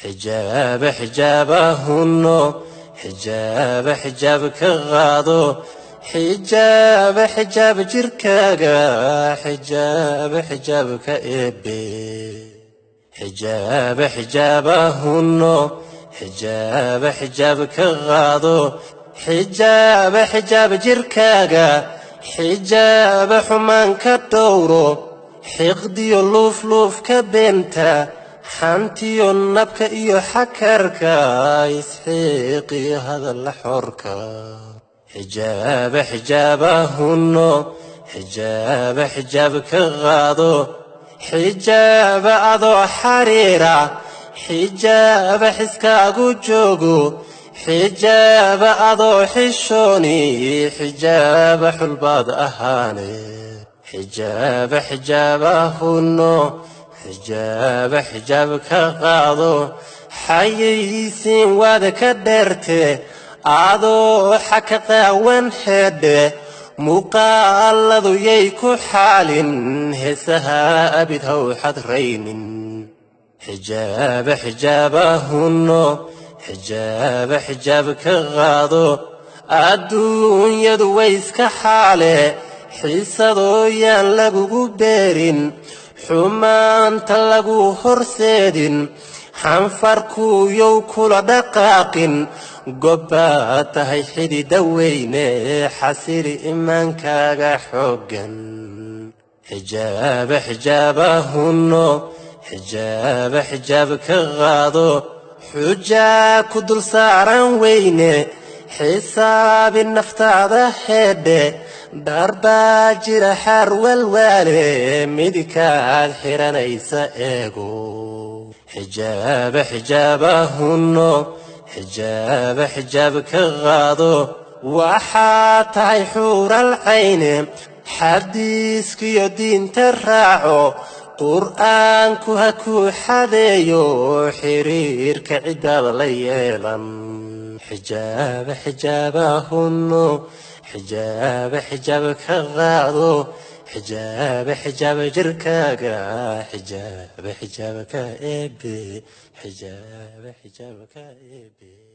Xijaaba xijaabahunno, xijaaba xijaab ka qaado, xijaaba xijaab jirkaaga, xijaaba xijaabka eebe. Xijaaba xijaabahunno, xijaaba xijaab ka qaado, xijaaba xijaab jirkaaga, xijaaba xumaan ka dhowro, xiqdiyo luufluuf ka beenta, xantiyo nabka iyo xakarka, isxiiqiyo hadalla xorka. Xijaaba xijaabahunno, xijaaba xijaab ka qaado, xijaaba adoo xariira, xijaaba xiskaagu joogo, xijaaba adoo xishooni, xijaaba xulbaad ahaane. Xijaaba xijaabahunno, xijaaba xijaab ka qaado, xayaysiin waad ka dheerte, adoo xaka qaawan xeedhe, muuqaaladu yay ku xaalin, heesaha abid haw xadraynin. Xijaaba xijaabahunno, xijaaba xijaab ka qaado, adduunyadu way iska xaale, xiisadooyaan lagugu beerin, xumaanta lagu horseedin, xanfarkuyow kula dhaqaaqin, gobbaad tahay xidida weyne, xasili imaankaaga xooggan. Xijaaba xijaabahunno, xijaaba xijaab ka qaado, xujaa ku dul saaran weyne, xisaabi naftaada heedhe, dharbaa jira xaar walwaale, midkaad xiranaysa eego. Xijaaba xijaabahunno, xijaaba xijaab ka qaado, waxaa tahay xuural cayne, xadiiskiyo diinta raaco, qur'aanku ha kuu xadeeyo, xiriirka ciddaad la yeelan. Xijaaba xijaabahunno, xijaaba xijaab ka qaado, xijaaba xijaab jirkaaga, xijaaba xijaabka eebe, xijaaba xijaabka eebe.